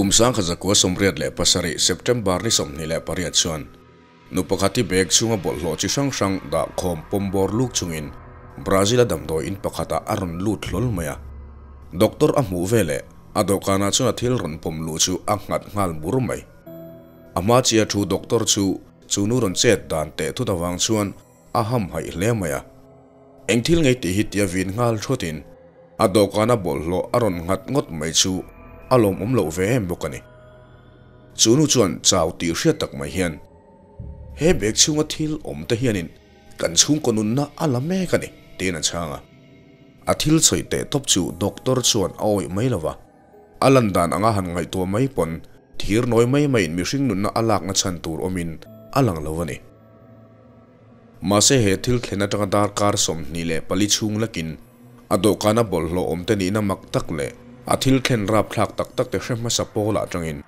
Kum 1987 September ni 28 chuan nu pakhat hi bag chhunga bawlhhlawh chi hrang hrang dah khawm pawm bawr luk chungin Brazil-a damdawi in pakhatah a rawn lut hlawl mai a. Doctor a hmuh veleh a dawhkanah chuan a thil rawn pawm luh chu a nghat nghal bur mai. A hma chia thu doctor chu chu nu rawn chet dan teh thut avang chuan a hamhaih hle mai a. Eng thil ngei tih hi tia vin nghal thawtin a dawhkana bawlhhlawh a rawn nghat ngawt mai chu a lawmawm loh ve em bawk a ni. Chu nu chuan chau tih hriat tak mai hian, He bag chhunga thil awm te hianin kan chhungkaw nunna a la mek a ni, tiin a chhang a. A thil chhawi teh tawp chu doctor chuan a awih mai lo va. A lan dan anga han ngaihtuah mai pawn thir nawi mai maiin mihring nunna a lakna chhan tur awmin a lang lo a ni. Mahse he thil thlen atanga darkar 24 chhung lakin a dawhkana bawlhhlawh awm te nihna mak tak leh a thil thlen rapthlak tak tak te hre hmasa pawl ah tangin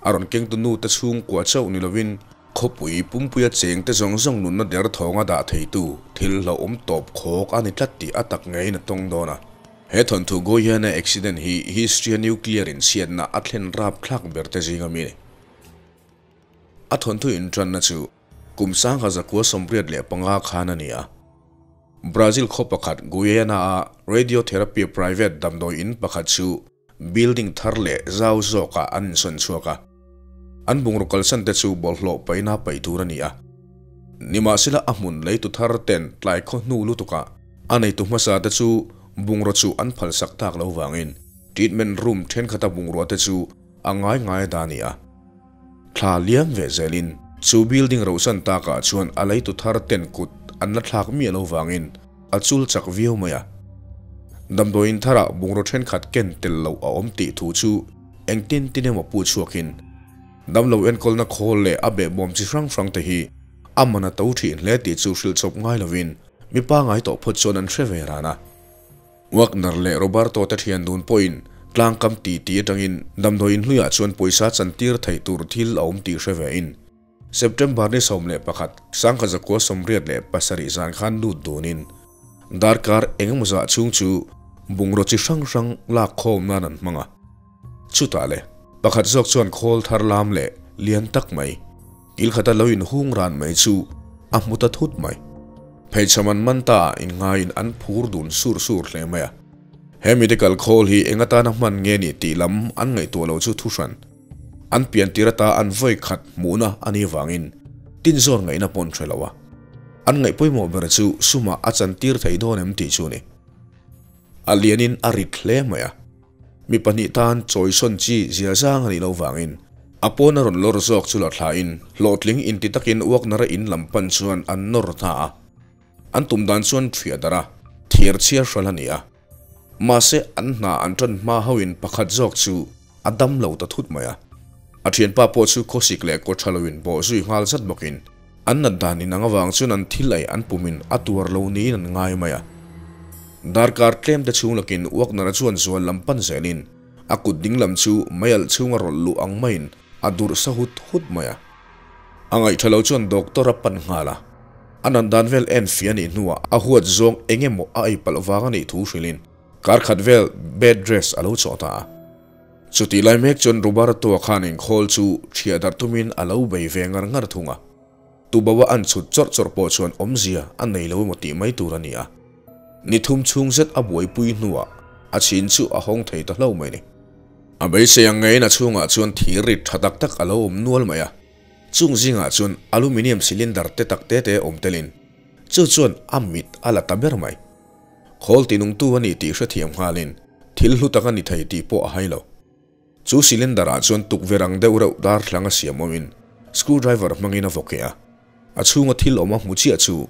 a rawn kengtu nu te chhungkua chauh ni lovin khawpui pumpuia cheng te zawng zawng nunna derthawnga dah theitu thil hlauhawm tawp khawk a ni tlat tih a tak ngeiin a tawng dawn a. He thawnthu Goiana accident hi history a nuclear in chhiatna a thlen rapthlak ber te zinga mi a ni. A thawnthu intanna chu kum 1985 khan a ni a. Brazil khaw pakhat Guyana-a radiotherapy private damdawi in pakhat chu building thar leh zau zawkah an insawn chhuak a. An bungraw kalsan te chu bawlhhlawh paihna paih tur a ni a. Nimahsela a hmun leitu thar ten tlai khaw hnu lutukah a neitu hmasa te chu bungraw chu an phalsak tak lo vangin treatment room thenkhat a bungrua te chu a ngai ngai a dah a ni a. Thla liam ve zelin chu building rohsan takah chuan a leitu thar ten kut an la thlak miah lo vangin a chul chak viau mai a. Damdawiin tharah bungraw thenkhat ken tel loh a awm tih thu chu engtin tin emaw pu chhuakin damlo enkawlna khawl leh a behbawm chi hrang hrang te hi a man a to thin hle tih chu hrilh chawp ngai lovin mi pangai tawh phawt chuan an hre ve ran a. Wagner leh Roberto te thian dun pawhin tlangkam ti ti atangin damdawiin hluiah chuan pawisa chantir theih tur thil a awm tih hre vein September ni 11, 1987 zan khan lut dunin darkar engemaw zah chhung chu bungraw chi hrang hrang lak khawm nan an hmang a. Chutah le, pakhat zawk chuan khawl thar lam leh lian tak mai, kil khata lo inhung ran mai chu a hmu ta thut mai. Pheichham an man ta ah inngaiin an phur dun sur sur hle mai a. He medical khawl hi eng atana hman nge ni tih lam an ngaihtuah lo chu thuhran. An pian tir ata an vawi khat hmuhna a nih vangin tinzawn ngaihna pawn hre lo a. An ngaih pawimawh ber chu sumah a chantir thei dawn em tih chu a ni. A lianin a rit hle mai a. Mi pahnih tan chawisawn chi zia zang a nih loh vangin a pawn a rawn lawr zawk chu la thlain hlawhtling inti takin Wagner-a in lam pan chuan an nawr ta a. An tum dan chuan ṭhiah darh a, thir chhiar hral a ni a. Mahse an hna an ṭan hma hoin pakhat zawk chu a dam lo ta thut mai a. A ṭhianpa pawh chu khawsik leh kaw ṭha loin bawh zui nghal zat bawkin an nat dan inang avang chuan an thil ei an pumin a tuar lo niin an ngai mai a. Darkar tlem te chhung lakin Wagner-a chuan zual lam pan zelin a kut ding lam chu meialh chhunga rawlh luh ang maiin a durh sa hut hut mai a. A ngaihṭha lo chuan doctor a pan nghal a, a nat dan vel en fih a nih hnuah a huat zawng eng emaw a ei palh vang a nih thu hrilhin kar khat vel bed rest a lo chawh ta a. Chutih lai mek chuan Roberto-a khan inkhawl chu ṭhiah darh tumin a lo bei ve ngar ngar thung a. Tuboa an chhut chawrh chawrh pawh chuan awmzia a nei lo emaw tih mai tur a ni a. Ni thum chhung zet a buaipui hnuah a chhin chu a hawng thei ta hlo mai ni. A beisei ang ngeiin a chhungah chuan thir rit tha tak tak a lo awm nual mai a. Chung zingah chuan aluminium cylinder te tak te te awm telin chu chuan a mit a la ta ber mai. Khawl tinungtu a ni tih hrethiam nghalin thil hlu tak a ni thei tih pawh a hai lo. Chu cylinder ah chuan tukverh ang deuh reuh darthlang a siam awmin screwdriver hmangin a vaw keh a. A chhunga thil awm a hmu chiah chu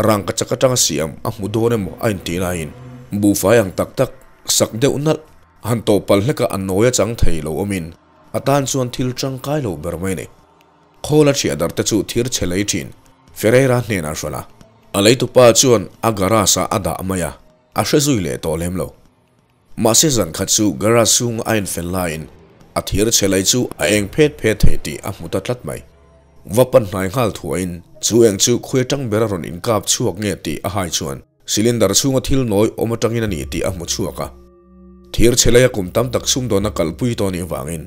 rangka chak atanga siam a hmu dawn emaw a intih laiin buhfai ang tak tak sak deuh nalh han tawhpalh hleka a nawi a chang thei lo awmin a tan chuan thil tangkai lo ber mai a ni. Khawl a thiah dar te chu thir chhe lei thin Ferreira hnenah hrawlh a. A leitupa chuan a garage ah a dah mai a, a hre zui leh tawh lem lo. Mahse zan khat chu garage chhung a infel laiin a thir chhe lei chu a eng phet phet thei tih a hmu ta tlat mai. Va pan hnai nghal thuaiin chu eng chu khuai tang ber a rawn inkap chhuak nge tih a hai chuan cylinder chhunga thil nawi awm atangin a ni tih a hmu chhuak a. Thir chhe leia kum tam tak sumdawn a kalpui tawh anih vangin.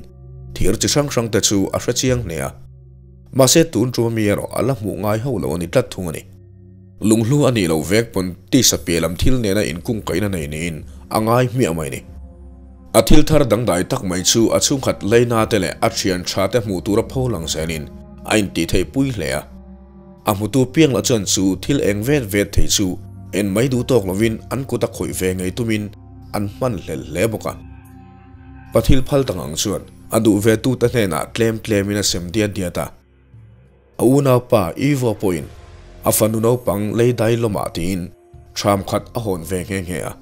Thir chi hrang hrang te chu a hre chiang hle a. Mahse tun ṭuma mi erawh a la hmuh ngai ho lo a ni tlat thung a ni. Lunghlu a nih loh vek pawn tisa piah lam thil nena inkungkaihna nei niin a ngai hmiah mai ni. A thil thar dangdai tak mai chu a chhungkhat leina te leh a thian tha te hmuh tura pho lang zelin a intihtheih pui hle a. A hmutu piang lah chuan chu thil eng vet vet thei chu en mai duh tawk lovin an kut a khawih ve ngei tumin an hman hlel hle bawk a. Pathil phal tak ang chuan a duh ve tute hnenah tlem tlemin a sem diat diat a. A unaupa Ivo pawhin a fanu naupang lei dai lawmah tiin ṭham khat a hawn ve nghe nghe a.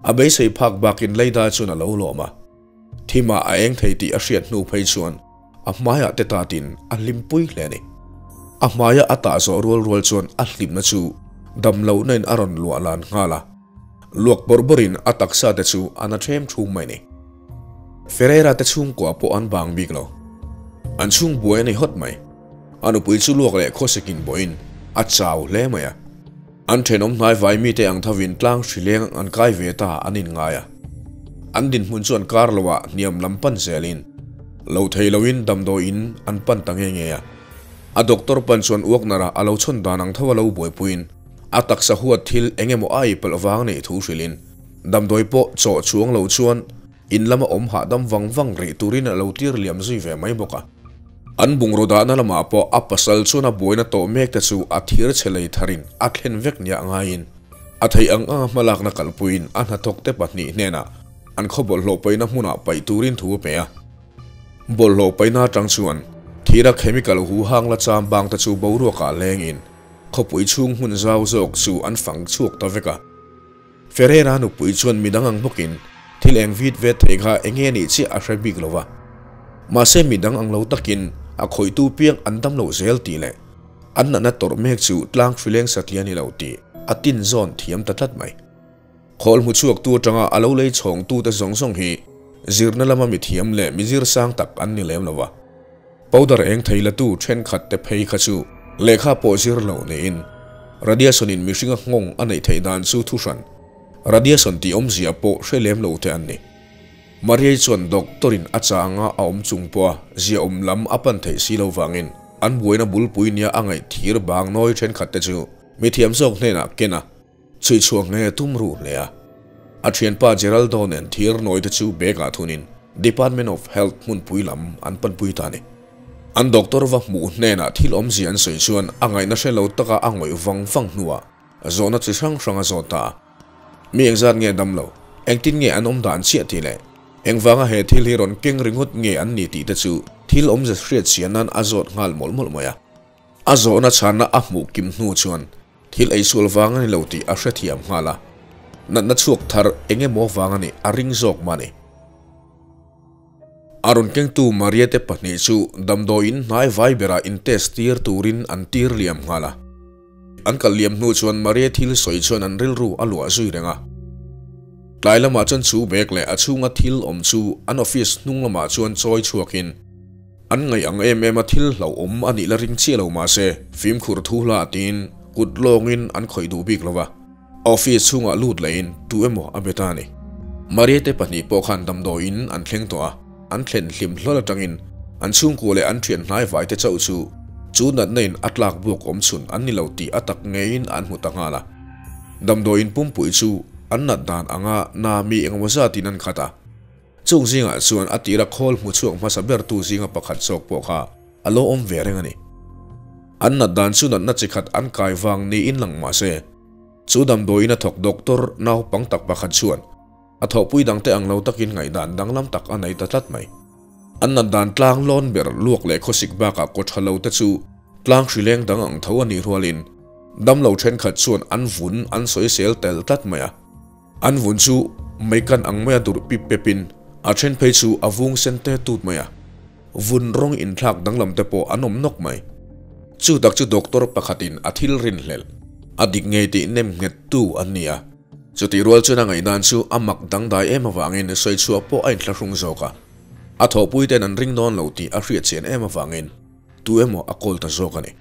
A beisei phak bakin lei dai chuan a lo lawm a. Thimah a eng thei tih a hriat hnu phei chuan a hmaiah te tatin a hlimpui hle a ni. A hmaia a tah zawh rual rual chuan a hlimna chu damlohna in a rawn luah lan nghal a. Luak bawrh bawrhin a taksa te chu a na ṭhem ṭhum mai ni. Ferreira te chhungkua pawh an bang bik lo. An chhung buai a ni hawt mai. A nupui chu luak leh khawsikin bawhin a chau hle mai a. An ṭhenawm hnai vai mite ang thovin tlang hrileng an kai ve ta an inngai a. An dinhmun chu an kar loah hniam lam pan zelin lo thei loin damdawiin an pan ta nge nge a. A doctor pan chuan uaknara a lo chhawn dan ang tho a lo buaipuiin A taksa huat thil eng emaw a ei palh vang neih thu hrilhin damdawi pawh chawh chuang lo chuan in lama awm hahdam vang vang rih turin a lo tir liam zui ve mai bawk a. An bungraw dahna lamah pawh a pasal chuan a buaina tawh mek te chu a thir chhe lei tharin a thlen vek nia ngaiin a theih ang anga hmalakna kalpuiin a hnathawk te pahnih hnenah an khaw bawlhhlawh paihna hmunah paih turin thu a pe a. Bawlhhlawh paihna atang chuan thira chemical huhang la cham bang te chu boruakah lengin Khawpui chhung hmun zau zawk chu an fang chhuak ta vek a. Ferreira nupui chuan midang ang bawkin thil eng vit vet thei kha eng nge nih chiah a hre bik lo va. Mahse midang ang lo takin a khawihtu piang an dam lo zel tih leh an natna tawrh mek chu tlang hrileng satliah a ni lo tih a tin zawn thiam ta tlat mai. Khawl hmu chhuaktu atanga a lo lei chhawngtute zawng zawng hi zirna lama mithiam leh mizir sang tak an ni lem lo va. Powder eng thei latu thenkhat te phei kha chu lehkha pawh zir lo niin radiation in mihringa nghawng a neih theih dan chu thuhran radiation tih awmzia pawh hre lem lo te an ni. Mariai chuan doctor in a changa a awm chung pawha ziaawm lam a pan theih si lo vangin an buaina bulpui nia a ngaih thir bang nawi thenkhat te chu mithiam zawk hnenah ken a Chhui chhuak nge tum ruh hle a. A thianpa Geraldo nen thir nawi te chu bag ah thunin Department of Health hmunpui lam an panpui ta a ni. An doctor va hmuh hnenah thil awmzia an sawi chuan a ngaihna hre lo taka a ngawih vang vang hnuah zawhna chi hrang hrang a zawt ta a. Mi engzat nge dam lo? Engtin nge an awm dan chiah tih leh engvanga he thil hi rawn keng ringawt nge an ni tih te chu thil awmze hriat chian nan a zawt nghal mawlh mawlh mai a. A zawhna chhanna a hmuh kim hnu chuan Thil eisual vang a ni lo tih a hrethiam nghal a, natna chhuak thar eng emaw vang a nih a ring zawk mah ni. A rawn kengtu Maria te pahnih chu damdawiin hnai vai berah in test tir turin an tir liam nghal a. An kal liam hnu chuan Maria thil sawi chuan an rilru a luah zui reng a. Tlai lamah chuan chu bag leh a chhunga thil awm chu an office hnung lamah chuan chawi chhuakin, An ngaih ang em em a thil hlauhawm a nih la ring chiah lo mahse fimkhur thu hla tiin kut lawngin an khawih duh bik lo va. Office chhungah lut lehin tu emaw a be ta a ni. Maria te pahnih pawh khan damdawiin an thleng tawh a, an thlen hlim hlawl atangin an chhungkua leh an thian hnai vai te chauh chu chu natna in a tlak buak awm chhun an ni lo tih a tak ngeiin an hmu ta nghal a. Damdawiin pumpui chu an nat dan anga na mi engemaw zatin an khat a. Chung zingah chuan a tira khawl hmu chhuak hmasa bertu zinga pakhat zawk pawh kha a lo awm ve reng a ni. An nat dan chu natna chi khat an kai vang niin lang mah se, chu damdawiin a thawk doctor naupang tak pakhat chuan a thawhpui dangte ang lo takin ngaihdan danglam tak a nei ta tlat mai. An nat dan tlang lawn ber luak leh khawsik bakah kaw tha lo te chu tlang hrileng dang ang tho a nih rualin damlo thenkhat chuan an vun an sawisel tel tlat mai a. An vun chu meikan ang maia durh pip pepin a then phei chu a vung sen te tut mai a, vun rawng inthlak danglam te pawh an awm nawk mai. Chu tak chu doctor pakhatin a thil rinhlelh, a dik ngei tih nem nghet tu an ni a. Chutih rual chuan a ngaihdan chu a mak dangdai em avangin sawichhuah pawh a inthlahrung zawk a, a thawhpui ten an ring dawn lo tih a hriatchian em avangin tu emaw a kawl ta zawk a ni.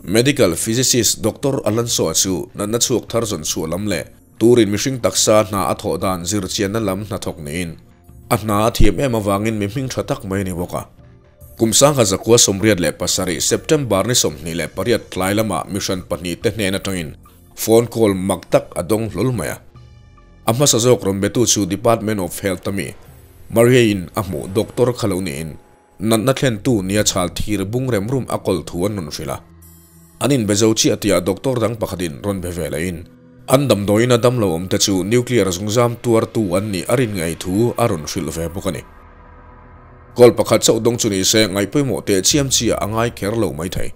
Medical physicist Doctor Alonso-a chu natna chhuak thar zawn chhuah lam leh turin mihring taksa hna a thawh dan zir chianna lam hnathawk niin A hna a thiam em avangin mi hming tha tak mai a ni bawk a. Kum 1987 September ni 28 tlai lamah mi hran pahnihte hnen atangin phone call mak tak a dawng hlawl mai a. A hmasa zawk rawn betu chu Department of Health-a mi Maria-in a hmuh doctor kha lo niin natna thlentu nia chhal thir bung rem rum a kawl thu an rawn hrilh a. An inbe zo chiah tihah doctor dang pakhatin rawn be ve lehin an damdawiin a damlo awmte chu nuclear zungzam tuartu an nih a rin ngei thu a rawn hrilh ve bawk a ni. Call pakhat chauh dawng chu nise ngaihpawimawh teh chiam chiah a ngai kher lo maithei.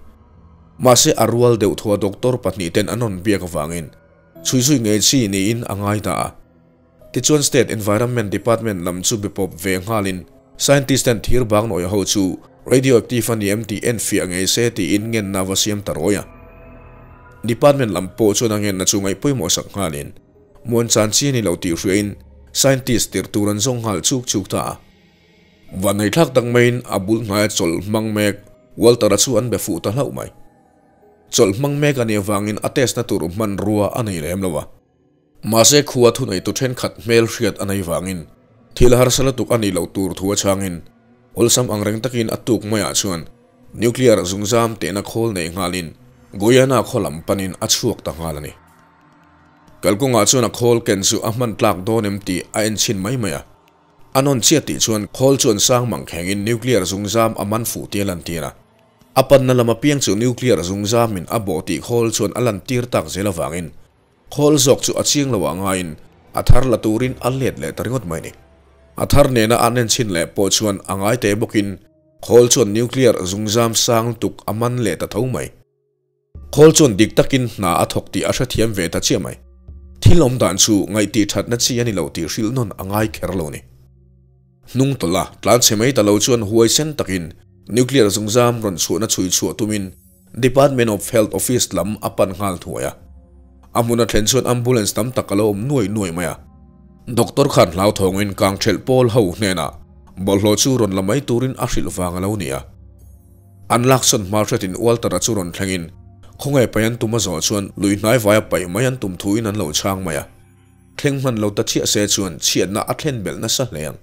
Mahse a rual deuh thua doctor pahnih ten an rawn biak avangin chhui zui ngei chi niin a ngai ta a. Tichuan State Environment Department lam chu be pawp ve nghalin scientist ten thir bang nawih ho chu radioactive a ni em tih enfiah ngei se tiin ngenna va siam ta rawi a. Department lam pawh chuan a ngenna chu ngaihpawimawh sak nghalin muan chan chi a ni lo tih hriain scientist tirh tur an zawng nghal chuk chuk ta a. Vanneithlak tak maiin a bul hnaia chawlh hmang mek Walter-a chu an be fuh ta hlauh mai. Chawlh hmang mek a nih avangin a test na tur hmanrua a nei lem lo a. Mahse khua thuneitu thenkhat hmel hriat a nei vangin thil harsa lutuk a nih loh tur thu a chhangin awlsam angreng takin a tuk maiah chuan nuclear zungzam tehna khawl nei nghalin Guyana khaw lam panin a chhuak ta nghal a ni. Kalkawngah chuan a khawl ken chu a hman tlak dawn em tih a en chhin mai mai a. A nawn chiah tih chuan khawl chuan sang mang khengin nuclear zungzam a man fuh tih a lantir a. A panna lam apiang chu nuclear zungzamin a bawh tih khawl chuan a lantir tak zel avangin khawl zawk chu a chiang lo ah ngaiin a thar la turin a let leh ta ringawt mai a ni. A thar nena an enchhin leh pawh chuan a ngai teh bawkin khawl chuan nuclear zungzam sang tuk a man leh ta tho mai. Khawl chuan dik takin hna a thawk tih a hrethiam ve ta chiah mai. Thil awm dan chu ngaihtih thatna chi a ni lo tih hrilh nawn a ngai kher lo ni. Hnung tawlh a, tlan chhe mai ta lo chuan huaisen takin nuclear zungzam rawn chhuahna chhui chhuah tumin Department of Health office lam a pan nghal thuai a. A hmun a thlen chuan ambulance tam tak a lo awm nuai nuai mai a. Doctor khan hlauthawngin kangthelh pawl ho hnenah bawlhhlawh chu rawn la mai turin a hrilh vang a lo ni a. An laksawn hma hretin Walter-a chu rawn thlengin khawngaih paih an tum a zawh chuan lui hnai vaia paih mai an tum thuin an lo chhang mai a. Thleng hman lo ta chiah se chuan chhiatna a thlen belh nasa hle ang.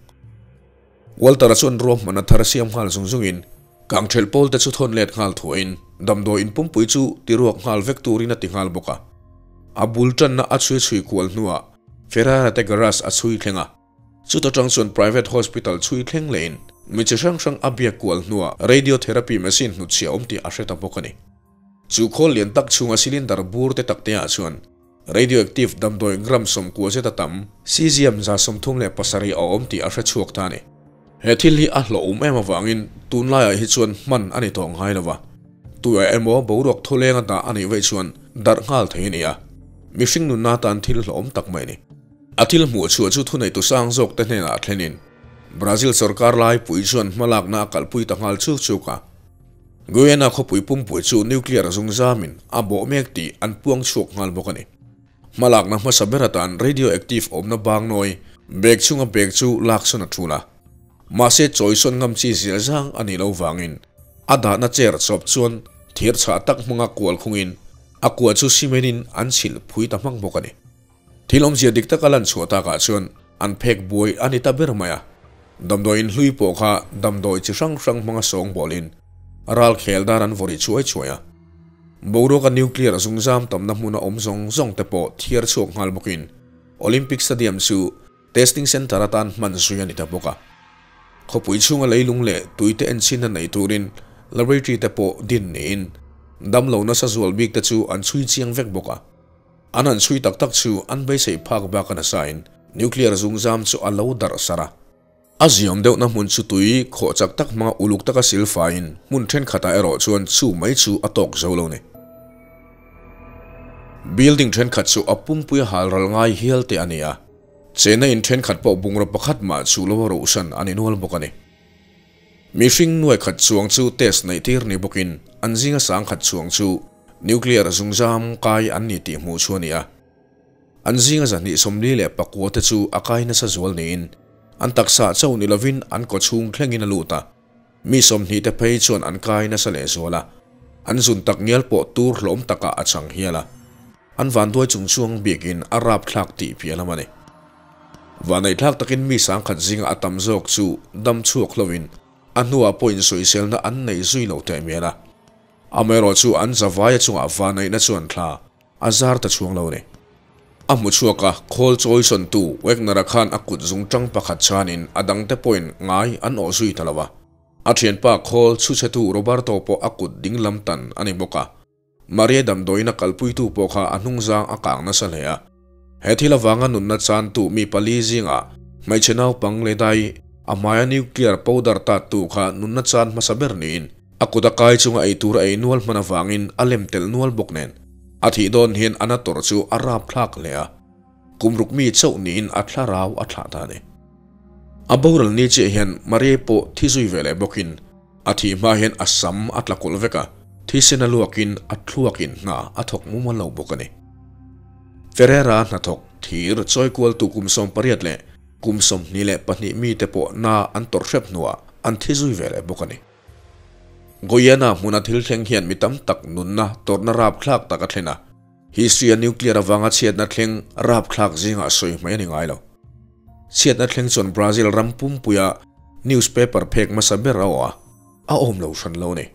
Walter-a chuan ruahman a thar siam nghal zung zungin kangthelh pawl te chu thawn let nghal thuahin damdawi in pumpui chu ti ruak nghal vek turin a ti nghal bawk a. A bul tanna a chhui chhui kual hnuah Ferrara te garage a chhui thleng a. Chuta tang chuan private hospital chhui thleng lehin mi chi hrang hrang a biak kual hnuah radiotherapy machine hnutchhiah awm tih a hre ta bawk a ni. Chu khawl lian tak chhunga cylinder bur te tak teah chuan radioactive damdawi gram 90 zeta tam cesium 37 a awm tih a hre chhuak ta a ni. He thil hi a hlawhawm em avangin tunlaiah hi chuan hman a ni tawh ngai lo va, tuiah emaw boruak thawlenga dah a nih vaih chuan darh nghal thei a ni a, mihring nunna tan thil hlawhawm tak mai a ni. A thil hmuh chhuah chu thuneitu sang zawk te hnenah a thlenin Brazil sorkar laipui chuan hmalakna a kalpui ta nghal chuk chuk a. Guyana khawpui pumpui chu nuclear zungzamin a bawh mek tih an puang chhuak nghal bawk a ni. Hmalakna hmasa ber atan radioactive awmna bangnawi bag chunga bag chu laksawn a tul a. Mahse chawisawn ngam chi zia zang a nih lo vangin a dahna chair chawp chuan thir chhah tak hmanga kual khungin a kua chu cement in an chhilh phui ta hmang bawk a ni. Thil awmzia dik taka lan chhuah takah chuan an phek buai a ni ta ber mai a. Damdawi inhlui pawh kha damdawi chi hrang hrang hmanga sawng bawlin ral khel dan an vawrih chuai chuai a. Boruaka nuclear zungzam tamna hmuna awm zawng zawng te pawh thiar chhuak nghal bawkin Olympic Stadium chu testing centre atan hman zui a ni ta bawk a. Khawpui chhunga leilung leh tuite enchhinna nei turin laboratory te pawh din niin damlo nasa zual bik te chu an chhui chiang vek bawk a. An han chhui tak tak chu an beisei phak bak a nasain nuclear zungzam chu a lo darh sar a. A ziam deuhna hmun chu tui khawh chak tak hmanga uluk taka silfaiin hmun thenkhatah erawh chuan chu mai chu a tawk zo lo ni. Building thenkhat chu a pumpui a hal ral ngai hial te a ni a, chena in thenkhat pawh bungraw pakhat mah chu lo a rohsan a ni nual bawk a ni. Mihring nuai khat chuang chu test neih tir ni bawkin an zinga sang khat chuang chu nuclear zungzam kai an ni tih hmuh chu a ni a. An zinga 249 te chu a kai nasa zual niin an taksa chauh ni lovin an kaw chhung thlengin a lut a. Mi 20 te phei chuan an kai nasa leh zual a. An zun tak ngial pawh tur hlawm takah a chang hial a. An vanduai chung chuang biakin a rap thlak tih piah lam a ni. Vaneihthlak takin mi sangkhat zinga a tam zawk chu dam chhuak hloin a hnuah pawh insawiselna an nei zui lo teh mial a. Amaherawhchu an zavaia chungah vaneihna chuan thla a zar ta chhuang lo a ni. A hmu chhuak a, khawl chawisawntu Wagner-a khan a kut zungṭang pakhat chhanin a dangte pawhin ngai an awh zui ta lo a. A thianpa khawl chhuchhetu Roberto pawh a kut ding lam tan a ni bawk a. Maria damdawiin a kalpuitu pawh kha a hnungzang a kang nasa hle a. He thil avanga nunna chantu mi pali zingah hmeichhe naupang leh dai a hmaia nuclear powder tattu kha nunna chan hmasa ber niin a kut a kai chunga ei tur a ei nual hman avangin a lem telh nual bawk nen a thih dawn hian a na tawrh chu a rapthlak hle a. Kum ruk mi chauh niin a thlarau a thlah ta a ni. A boral ni chiah hian Maria pawh thi zui ve leh bawkin a thih hma hian a sam a tla kulh vek a, thisen a luakin a thluakin hna a thawk mumal lo bawk a ni. Ferreira hnathawk thir chawikualtu kum 18 leh kum 22 mite pawh na an tawrh hrep hnuah an thi zui ve leh bawk a ni. Guyana hmuna thil thleng hian mi tam tak nunna tawrhna rapthlak tak a thlen a. History-a nuclear avanga chhiatna thleng rapthlak zingah sawi hmai a ni ngai lo. Chhiatna thleng chuan Brazil ram pumpuia newspaper phek hmasa ber a awh a, a awm lo hran lo a ni.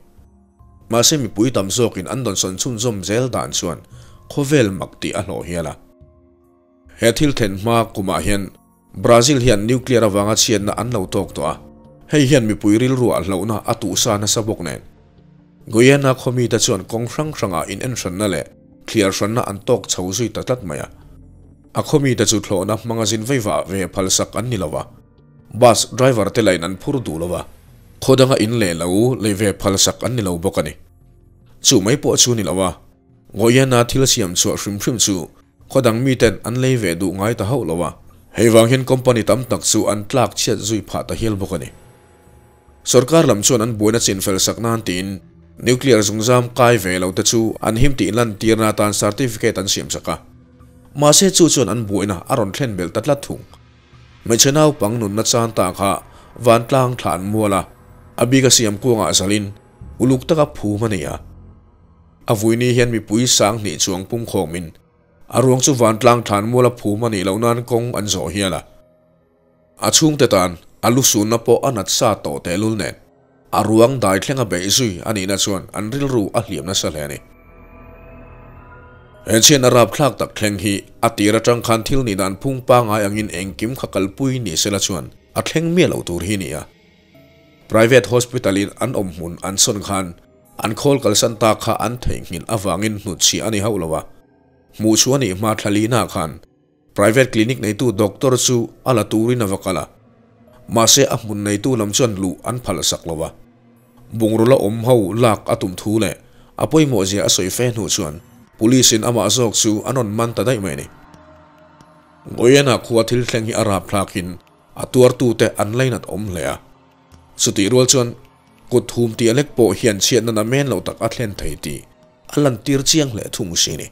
Mahse mipui tam zawkin an dawnsawn chhunzawm zel dan chuan khawvel mak tih a hlawh hial a. He thil thlen hma kumah hian Brazil hian nuclear avanga chhiatna an lo tawk tawh a, hei hian mipui rilruah hlauhna a tuhsa nasa bawk nen. Guyana khawmite chuan kawng hrang hrangah inenhranna leh thliar hranna an tawk chho zui ta tlat mai a. A khawmite chu thlawhna hmanga zin veivah ve phalsak an ni lo va, bus driver te lain an phur duh lo va, khaw danga in leh lo lei ve phalsak an ni lo bawk a ni. Chu mai pawh chu ni lo a, Guyana thil siam chhuah hrim hrim chu Khaw dang miten an lei ve duh ngai ta hauh lo a, hei vang hian company tam tak chu an tlak chhiat zui phah ta hial bawk a ni. Sorkar lam chuan an buaina chinfel sak nan tiin nuclear zungzam kai ve lo te chu an him tih lantirna atan certificate an siam sak a. Mahse chu chuan an buaina a rawn thlen belh ta tlat thung. Hmeichhe naupang nunna chan ta kha vantlang thla an mual a, a bik a siam kuangah zalin uluk taka phum a ni a. A vuini hian mipui sang hnih chuang pum khawmin a ruang chu vantlang thlan muala phum a nih loh nan kawng an zawh hial a. A chhungte tan a lu sunna pawh a nat sa tawh tehlul nen a ruang dai thleng a beih zui a nihna chuan an rilru a hliam nasa hle a ni. He chhiatna rapthlak tak thleng hi a tir atang khan thil nih dan phung pangai angin engkim kha kalpui ni sela chuan a thleng miah lo tur hi a ni a. Private hospital in an awm hmun an sawn khan An khawl kalsan tak kha an theihnghilh avangin hnutchhiah a ni hauh lo a, hmuh chu a nih hma thlalina khan private clinic neitu doctor chu a la turin a va kal a, mahse a hmun neitu lam chuan luh an phalh sak lo a. Bungraw la awm ho lak a tum thu leh a pawimawh zia a sawi fe hnu chuan police in amah zawk chu an rawn man ta daih mai a ni. Guyana khua thil thleng hi a rapthlakin a tuartute an lainat awm hle a, chutih rual chuan Kut thum tih a lek pawh hian chhiatna na men lo tak a thlen thei tih a lantir chiang hle thung si ni.